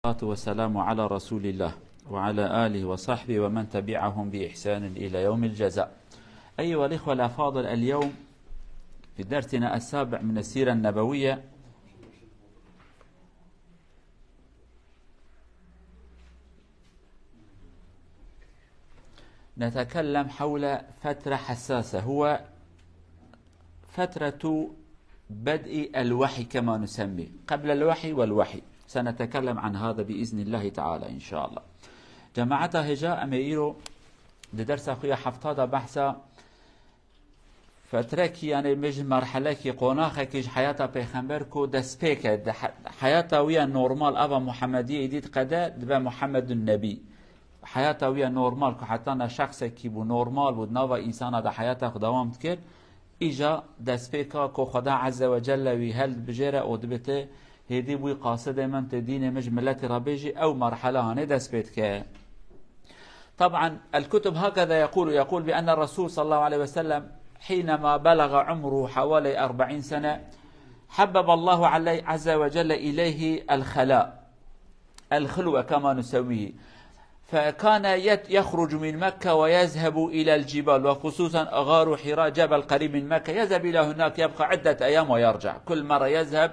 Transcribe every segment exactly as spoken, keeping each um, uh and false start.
والصلاة والسلام على رسول الله وعلى آله وصحبه ومن تبعهم بإحسان إلى يوم الجزاء. أيها الإخوة الأفاضل، اليوم في درسنا السابع من السيرة النبوية نتكلم حول فترة حساسة، هو فترة بدء الوحي كما نسميه، قبل الوحي والوحي. سنتكلم عن هذا بإذن الله تعالى إن شاء الله. جماعتا هجا، em ê îro di dersa xwe ya hefta de behsa fetrekî, yanî bêjin merhelekî, qonaxekî ji heyata Pêxember ku dest pê ke, di he-, heyata wî ya normal, ava Muhemediyê îdî diqede, dibe Muhemedun Nebî. Heyata wî ya normal ku heta ne şexsekî bû, normal bû, di nava însana de heyata xwe dewam dikir, îja destpêka ku Xweda Azze ve Celle wî hel dibijêre û dibite hêdî bûyî qasidê min, tê dînê min ji miletê re bêjî, ew merhela hanê dest pê dike. طبعا الكتب هكذا يقول، يقول بأن الرسول صلى الله عليه وسلم حينما بلغ عمره حوالي أربعين سنة حبب الله علي-، عز وجل إليه الخلاء، الخلوة كما نسميه، فكان يت-، يخرج من مكة ويذهب إلى الجبال، وخصوصا غار حراء، جبل قريب من مكة، يذهب إلى هناك يبقى عدة أيام ويرجع، كل مرة يذهب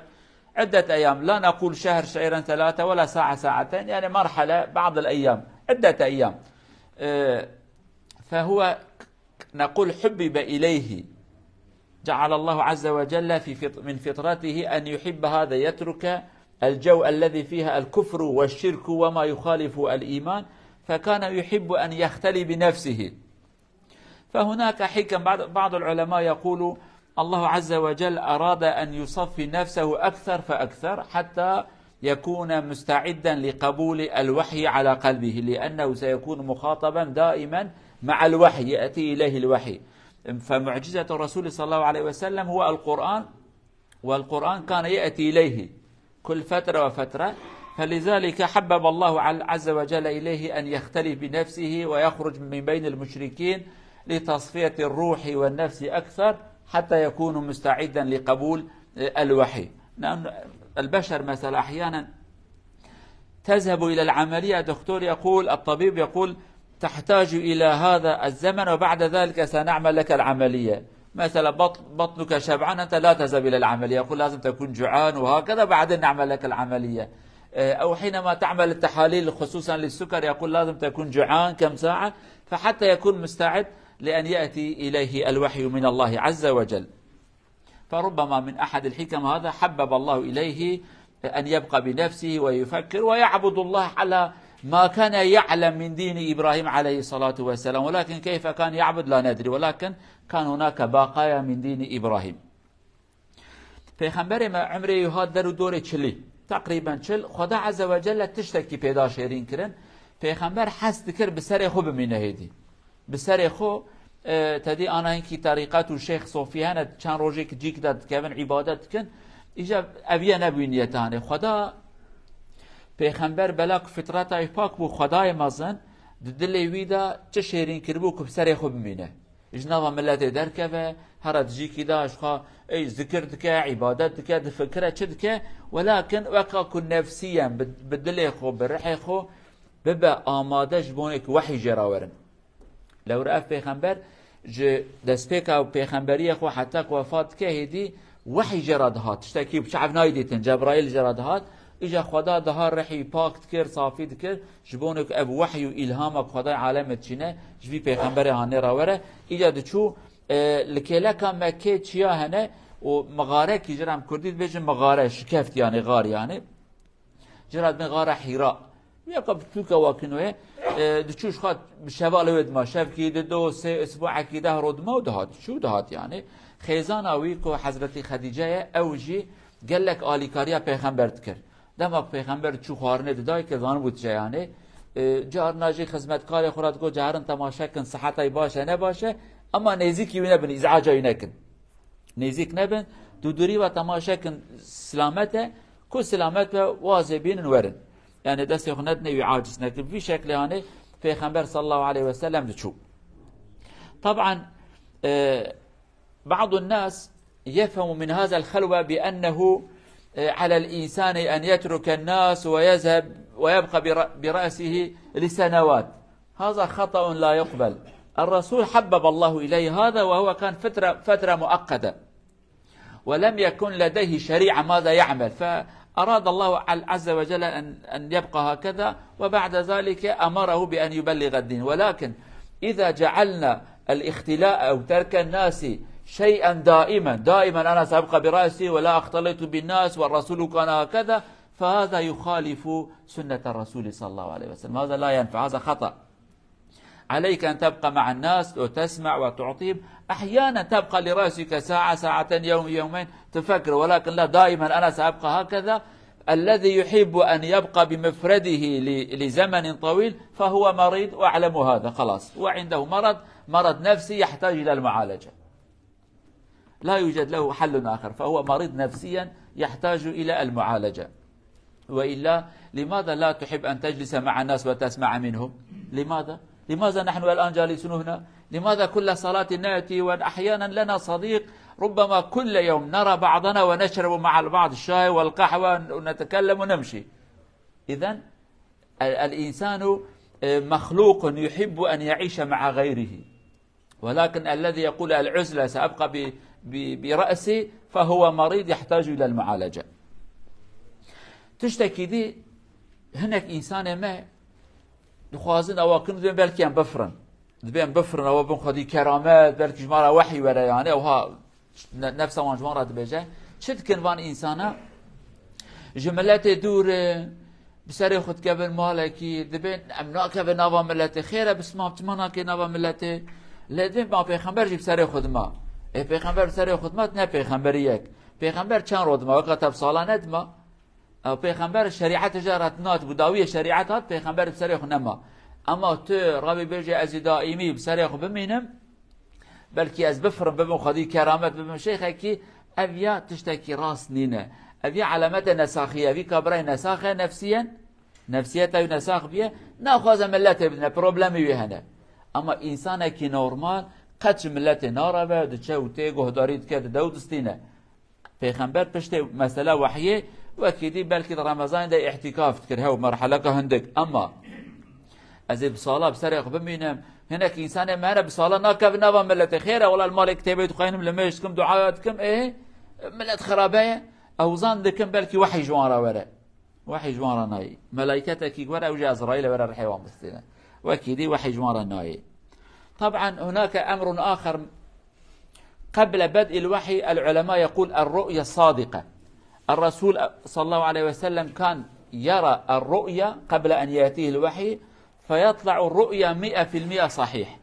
عدة أيام، لا نقول شهر، شهرين، ثلاثة، ولا ساعة، ساعتين، يعني مرحلة، بعض الأيام، عدة أيام. آه، فهو، نقول، حبب إليه، جعل الله عز وجل في فط-، من فطرته أن يحب هذا، يترك الجو الذي فيها الكفر والشرك وما يخالف الإيمان، فكان يحب أن يختلي بنفسه. فهناك حكم، بعض، بعض العلماء يقول الله عز وجل أراد أن يصفي نفسه أكثر فأكثر حتى يكون مستعدا لقبول الوحي على قلبه، لأنه سيكون مخاطبا دائما مع الوحي، يأتي إليه الوحي. فمعجزة الرسول صلى الله عليه وسلم هو القرآن، والقرآن كان يأتي إليه كل فترة وفترة، فلذلك حبب الله عل-، عز وجل إليه أن يختلي بنفسه ويخرج من بين المشركين لتصفية الروح والنفس أكثر حتى يكون مستعدا لقبول، آه، الوحي. لأن البشر مثلا أحيانا تذهب إلى العملية، الدكتور يقول، الطبيب يقول: "تحتاج إلى هذا الزمن وبعد ذلك سنعمل لك العملية." مثلا بط-، بطنك شبعان، أنت لا تذهب إلى العملية، يقول: "لازم تكون جوعان وهكذا، بعدين نعمل لك العملية." آه، أو حينما تعمل التحاليل خصوصا للسكر، يقول: "لازم تكون جوعان كم ساعة"، فحتى يكون مستعد لأن يأتي إليه الوحي من الله عز وجل. فربما من أحد الحكم هذا حبب الله إليه أن يبقى بنفسه ويفكر ويعبد الله على ما كان يعلم من دين إبراهيم عليه الصلاة والسلام، ولكن كيف كان يعبد لا ندري، ولكن كان هناك بقايا من دين إبراهيم. Pêxemberê me emrê wî hat der û dorê çilî. Teqrîben çil. Xweda Azze ve Celle tiştekî pêda şêrîn kirin. Pêxember hez dikir bi serê xwe bimîne hêdî. Bi serê xwe, e, tedî ana hinkî terîqet û şêx sofî hene, çend rojêk cîk de dikevin, îbadet dikin. Îja ev ye nebûyî niyeta hanê. Xweda pêxember bela ku fitreta wî pak bû, Xwedayê mezin di dilê wî de çi şêrîn kiribû ku bi serê xwe bimîne. Ji nava miletê derkeve, here di cîkî de ji xwe ey zikir dike, îbadet dike, difikire, çi dike, welakin weka ku nefsiyen bi, bi dilê xwe, bi rihê xwe bibe amade ji bo ku wehî jê re werin. Lewre ev pêxember ji destpêka pêxemberiyê xwe heta ku wefat dike hêdî wehî jê re dihat. Tiştekî bi çav nayê dîtin, Cebraîl jê re dihat. Îja Xweda diha rihî pak dikir, safî dikir. Ji bo ku ev wehy û îlhama ku Xwedayê alemê diçîne, ji vî pêxemberê hanê re were. Îca diçû, e, li kêleka Mekkê çiya hene û mixarekî, ji re em kurdî dibêjin mixare, şikeft yanî, xar yanî. Ji re dibên xara Hîra. Yeka piçûka wakin wê, e, diçû ji xwe bi şevalê wê dima, şevkî, dido, sê, isbuekî, deh ro dima û dihat. Çû dihat yanî. Xêzana wî ku Hezretî Xedîce ye, ew jî gelek alîkariya pêxember dikir. Dema ku pêxember diçû xwarinê didayê, ke zanibû diçe yanê. E, carna jî xizmetkarê xwe re digot, carin temaşe kin, siheta wî baş e, ne baş e, ema nêzîkî wî nebin, îzaca wî nekin. Nêzîk nebin, dûdûrî ve temaşe kin, silamet e, ku silamet be, wazê bînin werin. Yani destê xwe nedinê wî, aciz nekin. Vî şeklê hanê pêxember sallallahu aleyhi ve sellem diçû. Taban, e, بعض الناس يفهم من هذا الخلوة بأنه، آه، على الإنسان أن يترك الناس ويذهب ويبقى بر-، برأسه لسنوات. هذا خطأ لا يقبل. الرسول حبب الله إليه هذا وهو كان فترة، فترة مؤقتة. ولم يكن لديه شريعة ماذا يعمل، فأراد الله عز وجل أن، أن يبقى هكذا، وبعد ذلك أمره بأن يبلغ الدين. ولكن إذا جعلنا الاختلاء أو ترك الناس شيئا دائما، دائما أنا سأبقى برأسي ولا أختلط بالناس، والرسول كان هكذا، فهذا يخالف سنة الرسول صلى الله عليه وسلم. هذا لا ينفع، هذا خطأ. عليك أن تبقى مع الناس وتسمع وتعطيهم. أحيانا تبقى لرأسك ساعة، ساعتين، يوم، يومين، تفكر، ولكن لا، دائما أنا سأبقى هكذا. الذي يحب أن يبقى بمفرده ل-، لزمن طويل فهو مريض، واعلموا هذا، خلاص، هو عنده مرض، مرض نفسي يحتاج إلى المعالجة. لا يوجد له حل آخر، فهو مريض نفسيا يحتاج إلى المعالجة. وإلا لماذا لا تحب أن تجلس مع الناس وتسمع منهم؟ لماذا؟ لماذا نحن الآن جالسون هنا؟ لماذا كل صلاة نأتي وأحيانا لنا صديق ربما كل يوم نرى بعضنا ونشرب مع بعض الشاي والقهوة ونتكلم ونمشي؟ إذن ال-، الإنسان، آه، مخلوق يحب أن يعيش مع غيره. ولكن الذي يقول العزلة سأبقى ب-، ب-، برأسي فهو مريض يحتاج إلى المعالجة. Tiştekî dî hinek însanê me dixwazin ewa kin dibên belkî em bifirin. Dibên bifirin, ewa bin xwedî keramet, belkî ji me re wehî were, yani ewha ne-, nefsa wan ji wan re dibêje. Çi dikin van însana? Ji miletê dûr in, bi serê xwe dikevin malekî, dibên em nakevin nava miletê. Xêr e, bi simam çima nakê nava miletê? Lê dibên ma pêxember jî bi serê xwe dima. Ê pêxember bi serê xwe dima, ne pêxemberî yek. Pêxember çend ro dima, weka te bi sala nedima. Ew pêxember şerîetê jê re nat bû, dawiyê şerîet hat, pêxember bi serê xwe nema. Ema tu rabî bêje ez ê daîmî bi serê xwe bimînim, belkî ez bifirim, bibim xwedî keramet, bibim şeyxekî, ev ya tiştekî rast nîne. Ev ya elamete nesaxî ye, vî ka birayê nesax e nefsiyen, nefsiyeta wî nesax biye, naxwaze miletê bidine, problemê wî hene. Ama însanekî normal qet ji miletê nareve, diçe û tê guhdarî dike, dide û distîne. Pêxember piştê mesela wehyê, wekî dî belkî di Remezanê de îhtîkaf dikir, hew merheleka hindik. Ema ez ê bi sala bi serê xwe bimînim. Hinek însanê me hene bi sala nakevin nava miletê. Xêr e, wela li malê kitêbê dixwînim, limêj dikim, duaya dikim, ê milet xirabe ye. Ew zan dikim belkî wehy ji wan re were. Wehy ji wan re nayê. Melaîketekî were, ew jî Ezraîl e, were rihê wan bistîne. Wekî dî wehy ji wan re nayê. طبعا هناك أمر آخر. قبل بدء الوحي العلماء يقول الرؤيا الصادقة. الرسول صلى الله عليه وسلم كان يرى الرؤيا قبل أن يأتيه الوحي، فيطلع الرؤيا مئة في المئة صحيح.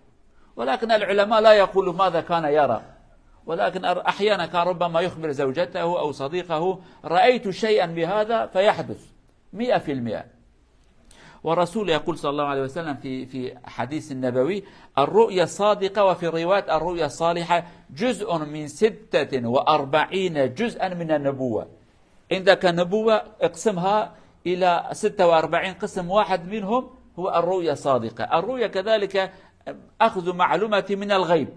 ولكن العلماء لا يقولوا ماذا كان يرى، ولكن أحيانا كان ربما يخبر زوجته أو صديقه: رأيت شيئا بهذا، فيحدث مئة في المئة. والرسول يقول صلى الله عليه وسلم في، في حديث النبوي: الرؤيا الصادقة، وفي رواية الرؤيا الصالحة، جزء من ستة وأربعين جزءا من النبوة. عندك نبوة اقسمها إلى ستة وأربعين قسم، واحد منهم هو الرؤيا الصادقة. الرؤيا كذلك أخذ معلومة من الغيب،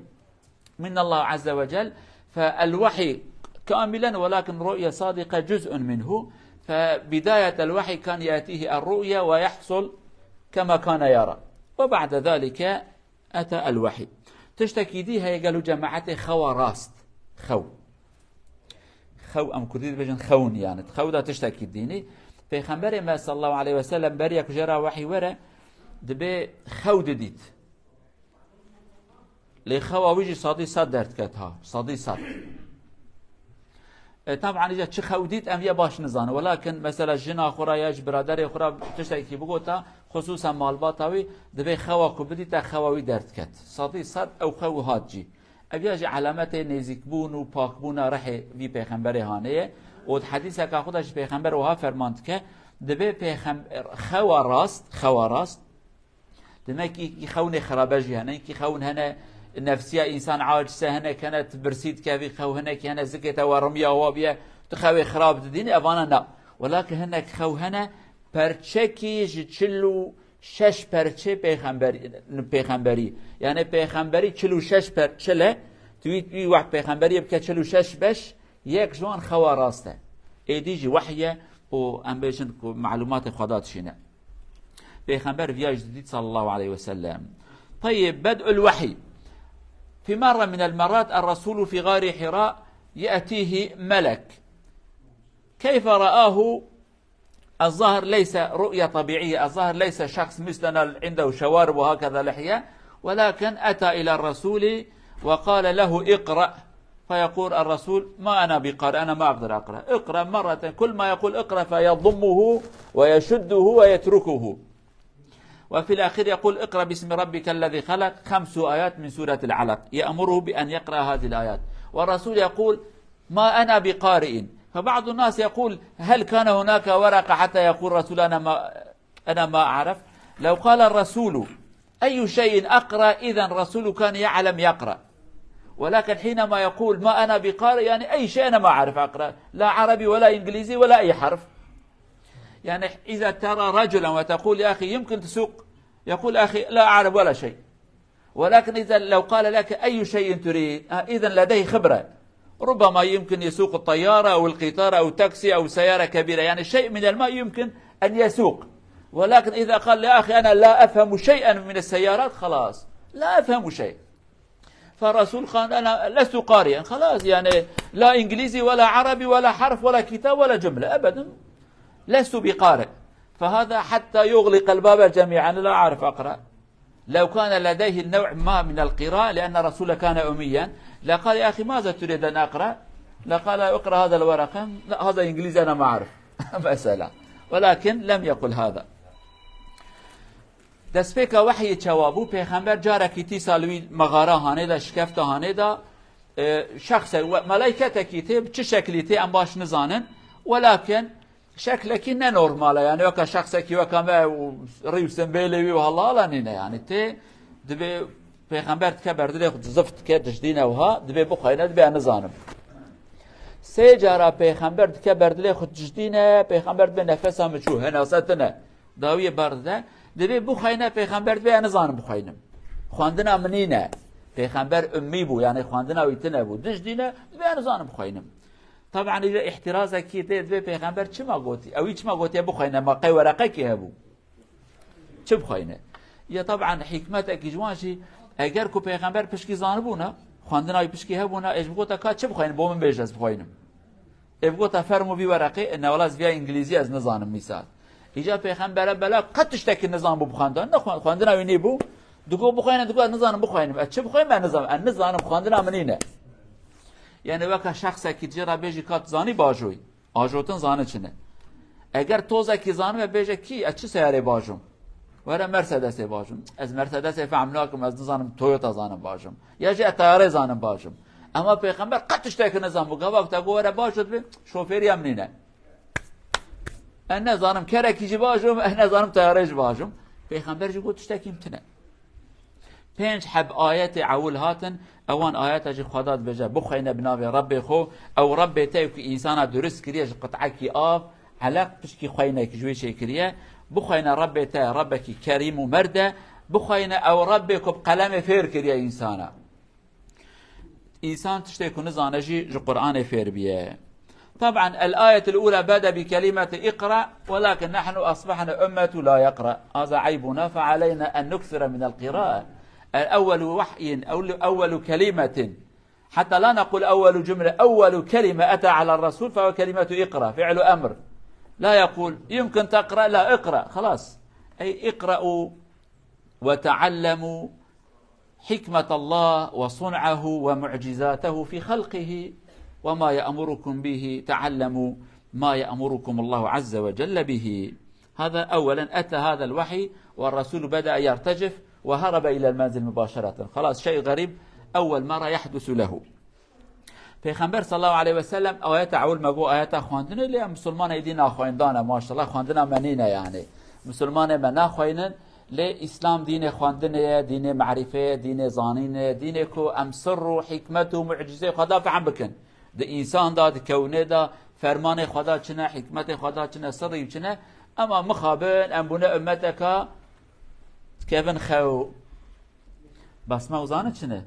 من الله عز وجل، فالوحي كاملا، ولكن رؤيا صادقة جزء منه. فبداية الوحي كان يأتيه الرؤيا ويحصل كما كان يرى، وبعد ذلك أتى الوحي. Tiştekî dî heye gelo cemaetê xewa rast. Xew. Xew, em kurdî dibêjin xewn yani. Xew da tiştekî dînî. Pêxemberê me sallallahu aleyhi ve sellem beriya ku jê re wehî were, dibê xew didît. Lê xewa wî jî sedî sed derdiket ha, sedî sed. E, taban îca çi xew dît, em vê baş nizanin. Welakin mesela jina xwe re ya ji biraderê xwe re tiştekî bigota, xusûsen malbata wî, dibê xewa ku bidîte, xewa wî derdiket. Sedî sed ew xew hat cî. Ev ya jî elametê nêzîkbûn û pakbûna rihê vî pêxemberê hanê ye. Û di hedîseka xwe de jî pêxember wiha ferman dike, dibê pêxem-, xewa rast, xewa rast, Demek ki, ki xewnê xirabe jî hene, ki xewn hene nefsiya însan aciz e, hinek hene tu birsî dikevî, xew hinek hene zikê te werimiya wa biye, tu xewê xirab didînî, evana na. Welakin hinek xew hene perçekî ji çil û şeş perçê pêxember-, pêxemberî. Yani pêxemberî çil û şeş per-, çil e, tu wî, wî wext pêxemberiyê bike çil û şeş beş, yek ji wan xewa rast e. Êdî jî wehy e û em bêjin ku malûmatê Xweda dişîne. Peyxember viya jî didît sallallahu aleyhi ve sellem. Tayyib, بدء الوحي. في مرة من المرات الرسول في غار حراء يأتيه ملك. كيف رآه؟ الظاهر ليس رؤية طبيعية، الظاهر ليس شخص مثلنا عنده شوارب وهكذا لحية، ولكن أتى إلى الرسول وقال له: "اقرأ". فيقول الرسول: "ما أنا بقارئ، أنا ما أقدر أقرأ." اقرأ مرة، كل ما يقول اقرأ فيضمه ويشده ويتركه. وفي الأخير يقول: "اقرأ باسم ربك الذي خلق"، خمس آيات من سورة العلق، يأمره بأن يقرأ هذه الآيات. والرسول يقول: "ما أنا بقارئ". فبعض الناس يقول: "هل كان هناك ورقة حتى يقول الرسول: 'أنا ما، أنا ما أعرف'؟" لو قال الرسول: "أي شيء أقرأ؟" إذن الرسول كان يعلم يقرأ. ولكن حينما يقول: "ما أنا بقارئ"، يعني أي شيء أنا ما أعرف أقرأ، لا عربي ولا إنجليزي ولا أي حرف. يعني إذا ترى رجلا وتقول: "يا أخي، يمكن تسوق؟" يقول: "أخي، لا أعرف ولا شيء." ولكن إذا لو قال لك: "أي شيء تريد؟" آه، إذن لديه خبرة. ربما يمكن يسوق الطيارة أو القطار أو تاكسي أو سيارة كبيرة، يعني شيء من الماء يمكن أن يسوق. ولكن إذا قال: "يا أخي، أنا لا أفهم شيئا من السيارات"، خلاص، لا أفهم شيء. فالرسول قال: "أنا لست قارئا"، خلاص، يعني لا إنجليزي ولا عربي ولا حرف ولا كتاب ولا جملة، أبدا، لست بقارئ. فهذا حتى يغلق الباب جميعا، لا أعرف أقرأ. لو كان لديه نوع ما من القراءة، لأن الرسول كان أميا، لقال: "يا أخي، ماذا تريد أن أقرأ؟" لقال: "اقرأ هذا الورقة". "لا، هذا إنجليزي، أنا ما أعرف." Mesela. ولكن لم يقل هذا. Destpêka wehyê çawa bû? Pêxember carekî tî sal wî mexara hanê de, şikefta hanê de, e, şexse, we-, melaîketekî tê, bi çi şeklî tê, em baş nizanin. Welakin şeklekî ne normal e, yani weka şexsekî weka me û rî û simbêlê wî û hela hela nîne, yani tê, dibê pêxember dike ber dilê xwe zift dike, dijdîne wiha, dibê bixweyne, dibê ez nizanim. Sê cara pêxember dike ber dilê xwe dijdîne, pêxember dibê nefesa min çû, henase tine. Dawiyê ber dide, dibê bixweyne, pêxember dibê ez nizanim bixweynim. Xwendina min nîne. Pêxember ummî bû, yani xwendina wî tine bû. Dijdîne, dibê ez nizanim bixweynim. Taban île îhtirazekî tê, dibê pêxember çima gotî? Ewî çima gotiye bixweyne, ma qey wereqekî hebû? Çi bixweyne? Ya taban hikmetekî ji wan jî, eger ku pêxember pişkî zanibûna, xwendina wî pişkî hebûna, ê ji bigota ka çi bixweyne, bo min bêje ez bixweynim. Ê bigota fermo vî wereqê, e, newala ez viya îngilîzî ez nizanim mîsal. Îca pêxembere bela qet tiştekî nizanbû bixwenda. Ne xwe-, xwendina wî nîbû. Digo bixweyne, digo ez nizanim bixweynim. Ez çi bixweynim, ez nizanim. Ez nizanim, xwendina min nîne. Yani weka şexsekî jê re bêjî ka tu zanî bajoyî. Ajotin zane çi ne. Eger tozekî zanibe bêje kî, ez çi seyarê bajom? Were Mercedesê bajom. Ez Mercedesê fehm nakim, ez nizanim Toyota zanim bajom. Ya jî ez teyarê zanim bajom. Ema pêxember qet tiştekî nizanbû. Gava ku te got were bajo dibê, şofêriya min nîne. Ez nezanim kerekî jî bajom, ez nezanim teyarê jî bajom. Pêxember jî got tiştekî min tine. Pênc heb ayetê ewil hatin, ewan ayeta jî Xweda dibêje, bixweyne bi navê Rebbê xwe, ew Rebbê te ku însana durist kiriye ji qit'ekî av, eleq pişkî xweynekî ji wê çêkiriye, bixweyne Rebbê te, Rebbekî kerîm û merd e, bixweyne ew Rebbê ku bi qelemê fêr kiriye însana. Însan tiştê ku nizane jî ji Qur'anê fêr biye. طبعا الآية الأولى بدأ بكلمة اقرأ، ولكن نحن أصبحنا أمة لا يقرأ. هذا عيبنا، فعلينا أن نكثر من القراءة. الأول وحي، أول، أول كلمة، حتى لا نقول أول جملة، أول كلمة أتى على الرسول فهو كلمة اقرأ، فعل أمر. لا يقول يمكن تقرأ، لا، اقرأ، خلاص. أي اقرأوا وتعلموا حكمة الله وصنعه ومعجزاته في خلقه، وما يأمركم به تعلموا ما يأمركم الله عز وجل به. هذا أولا، أتى هذا الوحي والرسول بدأ يرتجف وهرب إلى المنزل مباشرة. خلاص، شيء غريب، أول مرة يحدث له. Pêxember sallallahu aleyhi ve sellem ayeta ewil me got ayeta xwendinê, lê em misilmanê dî naxwendane, maşallah, xwendina me nîne yani. Misilmanê me naxweynin, lê Îslam dînê xwendinê ye, dînê merîfê ye, dînê zanînê ye, dînê ku em sirr û hikmet û mucizê Xweda fehm bikin. Di însan de, di kewnê de, fermanê Xweda çi ne, hikmetê Xweda çi ne, sirrî çi ne, ema mixabin em bûne ummeteka kevin xew. Bes me uzane çi ne?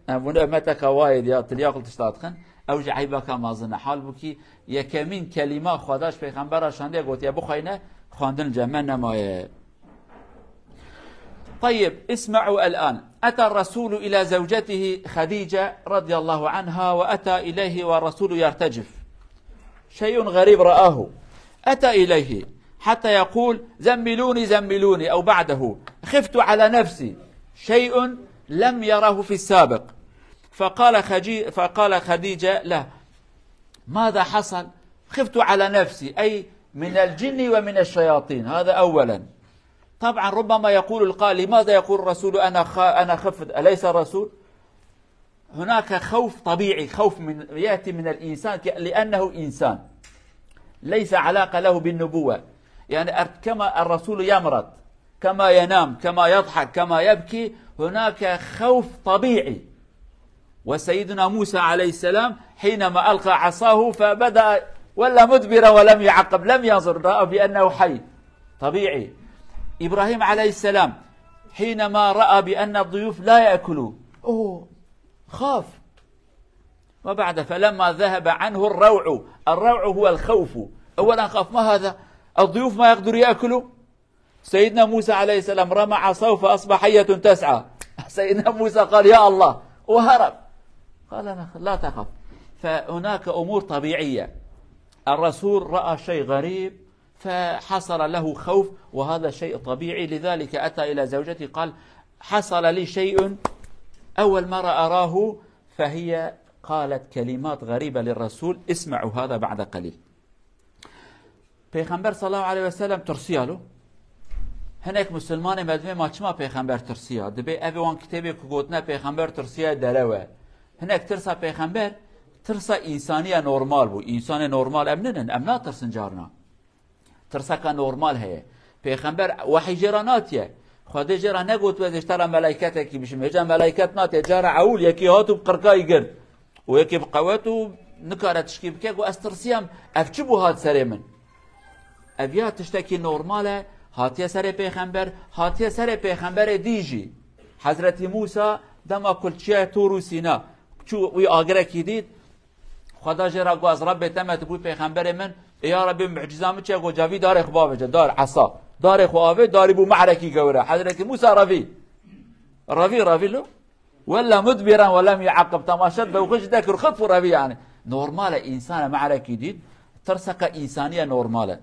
Em bûne ummeteka wayê diya tiliya xwe tişta dixin. Ew jî eybeka mezin e. Halbûkî yekemîn kelîma Xweda ji pêxembera şandiye gotiye bixweyne, xwendin li cem me nemaye. طيب، اسمعوا الآن. أتى الرسول إلى زوجته خديجة رضي الله عنها، وأتى إليه والرسول يرتجف. شيء غريب رآه. أتى إليه حتى يقول: "زملوني، زملوني"، أو بعده: "خفت على نفسي"، شيء لم يره في السابق. فقال خجي-، فقال خديجة له: "ماذا حصل؟" "خفت على نفسي"، أي من الجن ومن الشياطين، هذا أولا. طبعا ربما يقول القائل: "لماذا يقول الرسول أنا خ-، أنا خفت، أليس الرسول؟" هناك خوف طبيعي، خوف من، يأتي من الإنسان ك-، لأنه إنسان. ليس علاقة له بالنبوة. يعني أر-، كما الرسول يمرض، كما ينام، كما يضحك، كما يبكي، هناك خوف طبيعي. وسيدنا موسى عليه السلام حينما ألقى عصاه فبدأ ولى مدبرا ولم يعقب، لم ينظر، رأى بأنه حي. طبيعي. إبراهيم عليه السلام حينما رأى بأن الضيوف لا يأكلوا، أوه، خاف. وبعد فلما ذهب عنه الروع، الروع هو الخوف. أولا خاف، ما هذا؟ الضيوف ما يقدروا يأكلوا. سيدنا موسى عليه السلام رمى عصاه فأصبح حية تسعى. سيدنا موسى قال: "يا الله"، وهرب. قال: "أنا خ-، لا تخف". فهناك أمور طبيعية. الرسول رأى شيء غريب فحصل له خوف، وهذا شيء طبيعي. لذلك أتى إلى زوجته قال: "حصل لي شيء أول مرة أراه". فهي قالت كلمات غريبة للرسول، اسمعوا هذا بعد قليل. Pêxember sallallahu aleyhi ve sellem tirsiya lo. Hinek musulmanê me dibê ma çima pêxember tirsiya? Dibê ev wan kitêbê ku gotine pêxember tirsiya derew e. Hinek tirsa pêxember, tirsa însaniya normal bû. Însanê normal em ninin, em natirsin carna. Tirseka normal heye. Pêxember wehî jê re natiye. Xwedê jê re negot ez ê ji te re melaîketekî bişim. Hêca melaîket natiye. Cara ewil yekî hat û bi qirkayî girt. Û yekî bi qewet û nikare tişkî bike, got, "Ez tirsiyam, ev çi bû hat serê min?" Ev ya tiştekî normal e, hatiye serê pêxember, hatiye serê pêxemberê dî jî. Hezretî Mûsa dema ku çiya Tûr û Sîna çû wî agirekî dît, Xweda jê re got, "Ez Rebbê te me, tu bû pêxemberê min." "Ê ya Rebbê, mucîza min çi ye?" Got, "Ca vî darê xwe bavêje, dar, esa." Darê xwe avêt, darî bû mehrekî gewre. Hezretî Mûsa revî. Revî, revî lo. Wella mudbiran we lem yu'aqqib. Temaşe dewxij dekir, xif û revî yani. Normal e, însan e, mehrekî dît. Tirseke însaniye normal e.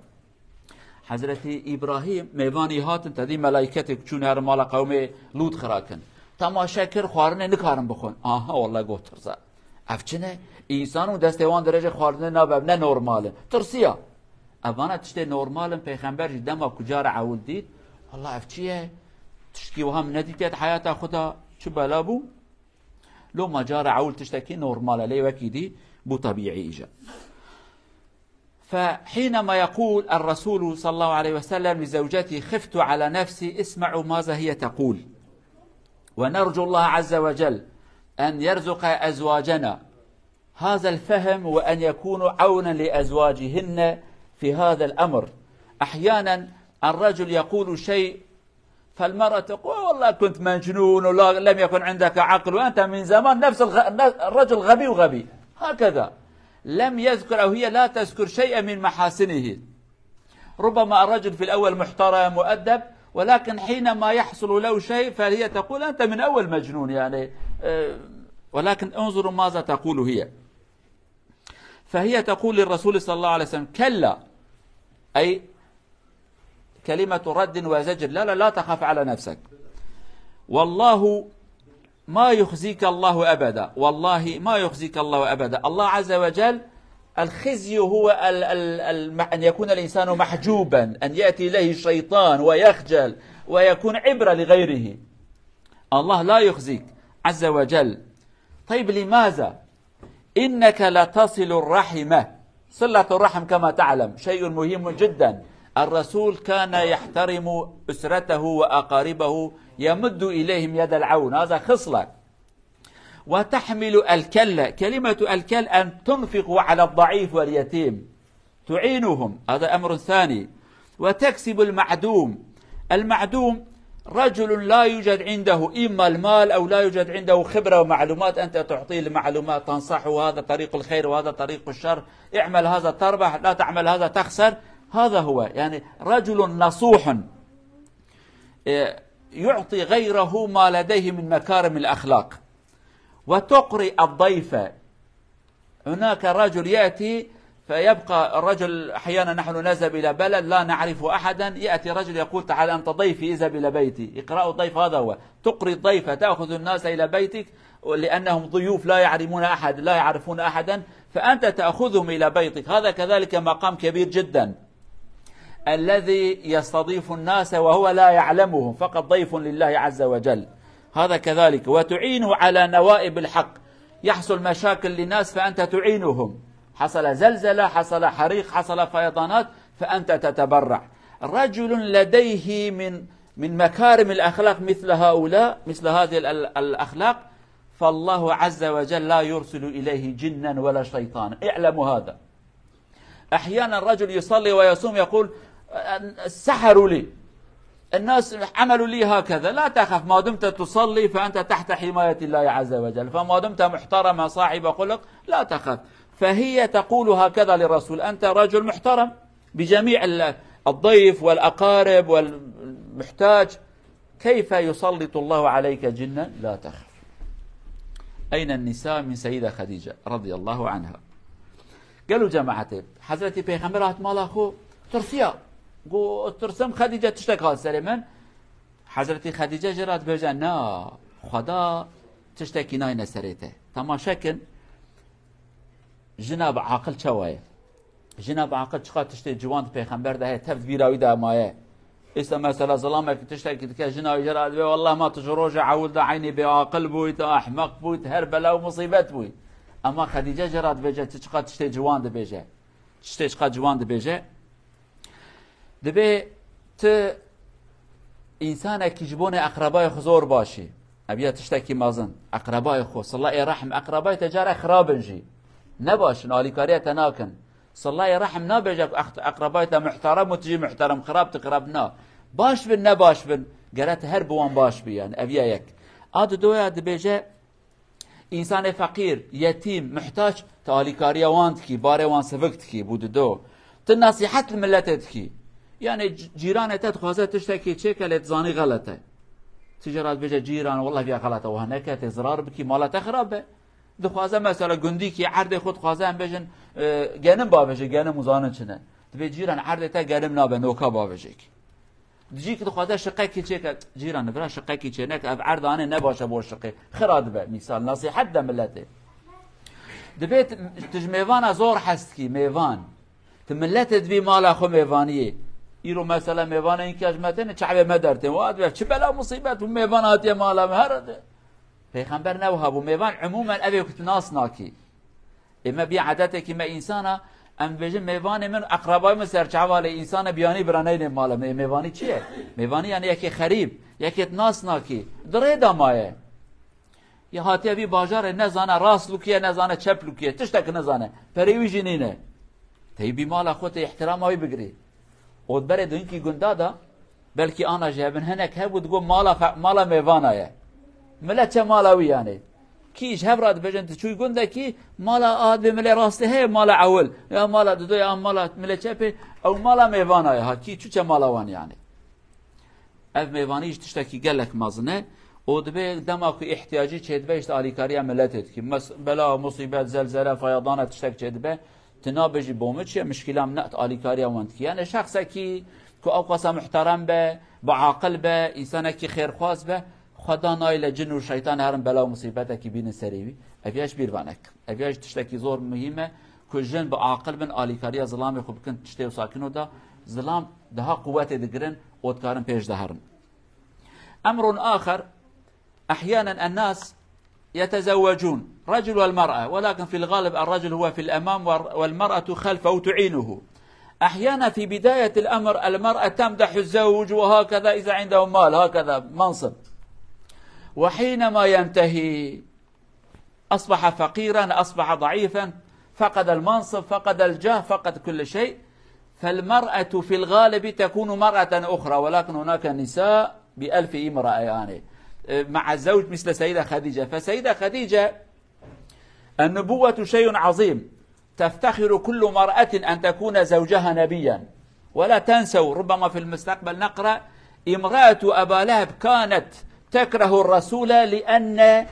Hezretî Îbrahîm mêvanî hatin, tedî melaîketek çûn her mala qewmê Lût xirakin. Temaşe kir, xwarinê nikarin bixwin. Aha, welle got tirsa. Ev çi ne? Însan û destê wan dirêjê xwarinê nabe, ne normal in. Tirsiya. Evana tiştê normal in, pêxember jî dema ku cara ewil dît, "Walla ev çi ye? Tiştkî wiha min nedîtiye di heyata xwe de, çi bela bû?" Loma cara ewil tiştekî normal e, lê wekî dî bû tebîî îca. فحينما يقول الرسول صلى الله عليه وسلم لزوجته: "خفت على نفسي"، اسمعوا ماذا هي تقول. ونرجو الله عز وجل أن يرزق أزواجنا هذا الفهم وأن يكونوا عونا لأزواجهن في هذا الأمر. أحيانا الرجل يقول شيء فالمرأة تقول: "والله كنت مجنون ولم يكن عندك عقل، وأنت من زمان نفس الغ-، الرجل غبي وغبي". هكذا. لم يذكر أو هي لا تذكر شيئا من محاسنه. ربما الرجل في الأول محترم مؤدب، ولكن حينما يحصل له شيء فهي تقول: "أنت من أول مجنون"، يعني، آه، ولكن انظروا ماذا تقول هي. فهي تقول للرسول صلى الله عليه وسلم: "كلا"، أي كلمة رد وزجر، "لا، لا، لا تخف على نفسك. والله ما يخزيك الله أبدا، والله ما يخزيك الله أبدا". الله عز وجل، الخزي هو ال-، ال-، ال-، أن يكون الإنسان محجوبا، أن يأتي إليه الشيطان ويخجل ويكون عبرة لغيره. الله لا يخزيك عز وجل. طيب، لماذا؟ إنك لتصل الرحم. صلة الرحم كما تعلم شيء مهم جدا. الرسول كان يحترم أسرته وأقاربه، يمد إليهم يد العون، هذا خصلة. وتحمل الكل، كلمة الكل أن تنفق على الضعيف واليتيم. تعينهم، هذا أمر ثاني. وتكسب المعدوم. المعدوم رجل لا يوجد عنده إما المال أو لا يوجد عنده خبرة ومعلومات، أنت تعطيه المعلومات، تنصحه: "هذا طريق الخير وهذا طريق الشر، اعمل هذا تربح، لا تعمل هذا تخسر". هذا هو، يعني، رجل نصوح. إيه، يعطي غيره ما لديه من مكارم الأخلاق وتقري الضيف. هناك رجل يأتي فيبقى الرجل، أحيانا نحن نذهب إلى بلد لا نعرف أحدا، يأتي رجل يقول: "تعال أنت ضيفي، اذهب إلى بيتي". إقراء الضيف هذا هو، تقري الضيف، تأخذ الناس إلى بيتك لأنهم ضيوف لا يعرفون أحد، لا يعرفون أحدا، فأنت تأخذهم إلى بيتك. هذا كذلك مقام كبير جدا، الذي يستضيف الناس وهو لا يعلمهم، فقط ضيف لله عز وجل. هذا كذلك، وتعين على نوائب الحق، يحصل مشاكل لناس فأنت تعينهم، حصل زلزلة، حصل حريق، حصل فيضانات، فأنت تتبرع. رجل لديه من، من مكارم الأخلاق مثل هؤلاء، مثل هذه ال-، ال-، الأخلاق، فالله عز وجل لا يرسل إليه جنا ولا شيطانا. اعلموا هذا. أحيانا الرجل يصلي ويصوم يقول: "سحروا لي، الناس عملوا لي هكذا". لا تخف، ما دمت تصلي فأنت تحت حماية الله عز وجل، فما دمت محترما صاحب خلق لا تخف. فهي تقول هكذا للرسول: "أنت رجل محترم بجميع ال-، الضيف والأقارب والمحتاج، كيف يسلط الله عليك جنا؟ لا تخف". أين النساء من سيدة خديجة رضي الله عنها؟ Gelo cemaetê, Hezretî Pêxember hat mala xwe, tirsiya. Got: "Tirsim Xedîce tiştek hat serê min." Hezretî Xedîce jê re dibêje: "Na, Xweda tiştekî nayne serê te." Temaşe kin, jina bi aqil çawa ye? Jina bi aqil çiqa tiştê ciwan di Pêxember de heye, tev di bîra wî de maye. Îsa mesela zilamek tiştekî dike, jina wî jê re dibê: "Wallah ma tu ji roja ewil de eynî bêaqil bûyî, tu ehmeq bûyî, tu her bela û musîbet bûyî." Ama Xedîce jê re dibêje, tu çiqa tiştê ciwan dibêje. Tiştê çiqa ciwan dibêje. Dibê tu însanekî ji bonê eqrebayê xwe zor baş î. Ev ya tiştekî mezin. Eqrebayê xwe, silayê rehm, eqrebayê te care xirab in jî. Ne baş in, alîkariya te nakin. Silayê rehm nabêje ku ex-, eqrebayê te muhterem û tu jî muhterem, xirab tu xirab na. Baş bin, ne baş bin, gere tu her bi wan baş bî, yani ev ya yek. A didoya dibêje, însanê feqîr, yetîm, muhtaç, tu alîkariya wan dikî, barê wan sivik dikî, bû dido. Tu nesîhet li miletê dikî. Yani c-, cîranê te dixwaze tiştekî çêke, lê tu zanî xelet e. Tu jê re dibêje: "Cîran, wallah viya xelet e, wiha neke, tê zirar bikî, mala te xirab be." Dixwaze mesela gundîkî erdê xwe dixwaze, em bêjin, e, genim bavêje, genim û zanin çi ne. Dibê: "Cîran, erdê te genim nabe, noka bavêjekî." Dijî ki dixwaze şiqekî çêke, cîran, vira şiqekî çê neke, ev erd anê ne baş e bo şiqê. Xira dibe, mîsal, nesîhet de miletê. Dibê t-, tu ji mêvana zor hez dikî, mêvan. Tu miletê dibî mala xwe mêvaniyê. Îro mesela mêvana înkiya ji me têne, çavê me dertên. Wa dibe, çi bela musîbet bû, mêvan hatiye mala me, here de. Pêxember ne wiha bû. Mêvan umûmen ev ê ku tu nas nakî. Ê me bî edetekî me însana, em dibêjin mêvanê min, eqrebayê min serçava lê însana biyanî bira neynê mala min. Ê mêvanî çi ye? Mêvanî yani yekê xerîb, yekê tu nas nakî. Di rê de maye. Ya hatiye vî bajarê nezane rast lûkiye, nezane çep lûkiye. Tiştek nizane. Perê wî jî nîne. Tey bî mala xwe tê îhtirama wî bigirî. Û di berê di hinkî gunda de, belkî ana jî hebin, hinek hebû digot mala fe-, mala mêvana ye. Milet çe mala wî yani. Kî ji hev re dibêjin, tu çûyî gundekî, mala a dibê milê rastê heye, mala ewil. Ya mala dido ya mala milê çepê, ew mala mêvana ye. Ha, kî çû çe mala wan yani. Ev mêvanî ji tiştekî gelek mezin e. Û dibê dema ku îhtiyacî çêdibe, işte alîkariya miletê dikî. Mes-, bela, musîbet, zelzele, feyadana tiştek çêdibe. Tu nabêjî bo min çi ye, mişkîla min ne, tu alîkariya wan dikî. Yani şexsekî ku ewqasa muhterem be, bi aqil be, însanekî xêrxwaz be, Xweda nayê le cin û şeytan herin bela û musîbetekî bînin serê wî. Ev ya ji bîr ve nekin. Ev ya ji tiştekî zor muhîm e ku jin bi aqil bin, alîkariya zilamê xwe bikin, tiştê wisa kin û da zilam daha quwetê digirin û dikarin pêş de herin. أمر آخر، أحيانا الناس يتزوجون، رجل والمرأة، ولكن في الغالب الرجل هو في الأمام وال-، والمرأة خلفه تعينه. أحيانا في بداية الأمر المرأة تمدح الزوج وهكذا إذا عنده مال، هكذا منصب. وحينما ينتهي أصبح فقيرا، أصبح ضعيفا، فقد المنصب، فقد الجاه، فقد كل شيء. فالمرأة في الغالب تكون مرأة أخرى، ولكن هناك نساء بألف امرأة، يعني، مع الزوج مثل سيدة خديجة. فسيدة خديجة، النبوة شيء عظيم، تفتخر كل مرأة أن تكون زوجها نبيا. ولا تنسوا، ربما في المستقبل نقرأ امرأة أبا لهب كانت تكره الرسول لأن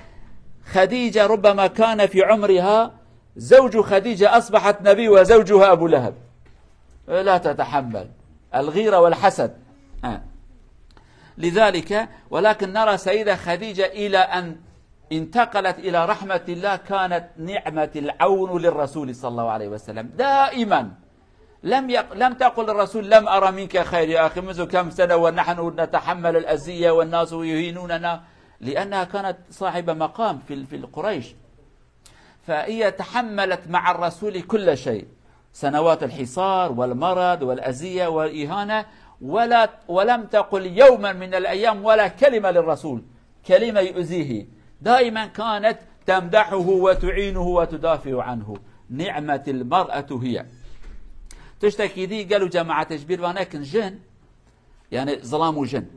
خديجة ربما كان في عمرها زوج خديجة أصبحت نبي وزوجها أبو لهب. لا تتحمل الغيرة والحسد. آه. لذلك، ولكن نرى سيدة خديجة إلى أن انتقلت إلى رحمة الله كانت نعمة العون للرسول صلى الله عليه وسلم دائما. لم يق... لم تقل الرسول: "لم أرى منك خير يا أخي، منذ كم سنة ونحن نتحمل الأذية والناس يهينوننا"، لأنها كانت صاحبة مقام في ال- في القريش، فهي تحملت مع الرسول كل شيء، سنوات الحصار والمرض والأذية والإهانة، ولا ولم تقل يوما من الأيام ولا كلمة للرسول، كلمة يؤذيه، دائما كانت تمدحه وتعينه وتدافع عنه. نعمة المرأة هي. Tiştekî dî gelo cemaetê ji bîr ve nekin, jin, yani zilam û jin.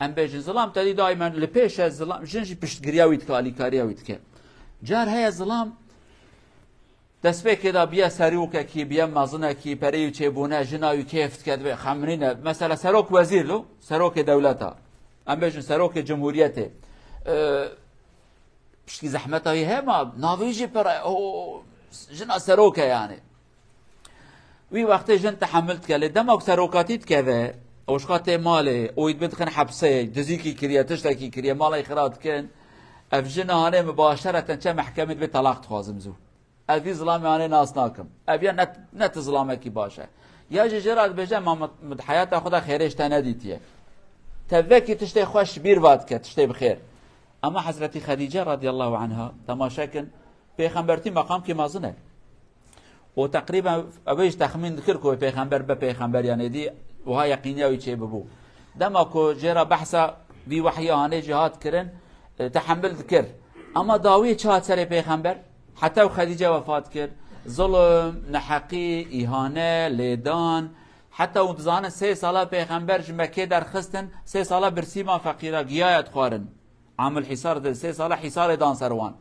Em bêjin zilam, te dî daîmen li pêş e, zilam, jin jî piştgiriya wî dike, alîkariya wî dike. Car heye zilam destpêkê de biye serokekî, biye mezinekî, perê wî çêbûne, jina wî kêf dike, divê xemrîne. Mesela serok wezîr lo, serokê dewleta. Em bêjin serokê cumhuriyetê. Ee, Piştî zehmeta wî hema, navê wî jî pir e. O, jina serok e yani. Wî wextê jin tehemil dike, lê dema ku serokatî dikeve, û ji xwe tê malê, û wî dibin dixin hepsê, dizîkî kiriye, tiştekî kiriye, mala wî xira dikin. Ev jina hanê mibaşereten çe mehkemê dibê telaq dixwazim zû. Ez vî zilamê hanê nas nakim. Ev ya ne, ne ti zilamekî baş e. Ya jî jê re dibêje, ma min, min di heyata xwe de xêrê ji te nedîtiye. Te vekî tiştê xweş bîr va dike, tiştê bi xêr. Ama Hezretî Xedîce radiyallahu anha, temaşe kin, pêxembertî meqamkî mezin e. Û teqrîben ew ê jî texmîn dikir ku pêxember be pêxember, yanê dî wiha yeqîniya wî çêbibû. Dema ku jê re behsa vî wehyê hanê jî hat kirin, e, tehemil dikir. Ama dawiyê çi hat serê pêxember? Heta û Xedîce wefat kir. Zulm, neheqî, îhane, lêdan. Heta hûn dizanin sê sala pêxember ji Mekkê derxistin, sê sala birsîman feqîra giyaya dixwarin. Amul hîsar de sê sala hîsarê dan ser wan.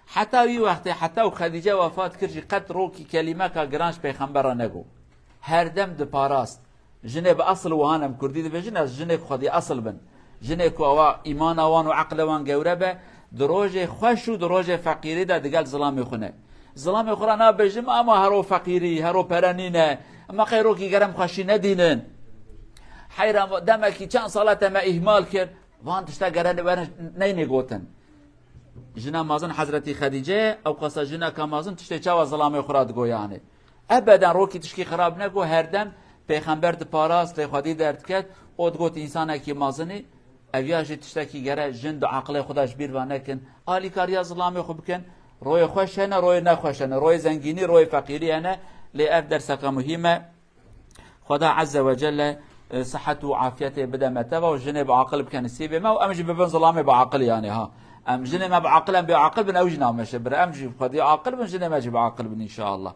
Heta wî wextê, heta û Xedîce wefat kir jî qet rokî kelîmeka giran ji pêxember re nego. Her dem diparast. Jinê bi esil wihan em kurdî dibêjin, ez jinê ku xwedî esil bin. Jinê ku ewa îmana wan û eqle wan gewre be, di rojê xweş û di rojê feqîrî de digel zilamê xwe ne. Zilamê xwe re nabêjim, ama hero feqîrî, hero pere nîne. Ema qey rokî gerem xweşî nedînin. Heyran, demekî çend sala te me îhmal kir. Van tişta gere werin neynê gotin. Jina mezin Hezretî Xedîce, ew qasa jineka mezin tiştê çawa zilamê xwe re digo yani. Ebeden rokî tişkî xirab neko, her dem pêxember diparast, lê xwedî derdiket, û digot însanekî mezinî, ev ya jî tiştekî gere jin di aqilê xwe de ji bîr ve nekin. Alîkariya zilamê xwe bikin, royê xweş hene, royê nexweş hene, royê zengînî, royê feqîrî hene, lê ev derseke muhîm e. Xweda Azze ve Celle, e, sihet û afiyetê bide me teva û jinê bi aqil bike nisîbê me û em jî bibin zilamê bi aqil yani ha. Em jinê me bi aqil, em bê aqil bin, ew jî nameşe bir. Em jî xwedî aqil bin, jinê me jî bi aqil bin inşallah.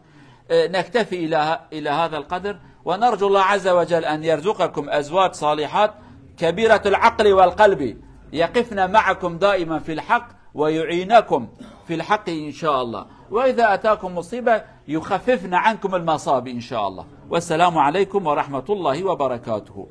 E, نكتفي إلى ه-، إلى هذا القدر ونرجو الله عز وجل أن يرزقكم أزواج صالحات كبيرة العقل والقلب يقفن معكم دائما في الحق ويعينكم في الحق إن شاء الله. وإذا أتاكم مصيبة يخففن عنكم المصائب إن شاء الله. والسلام عليكم ورحمة الله وبركاته.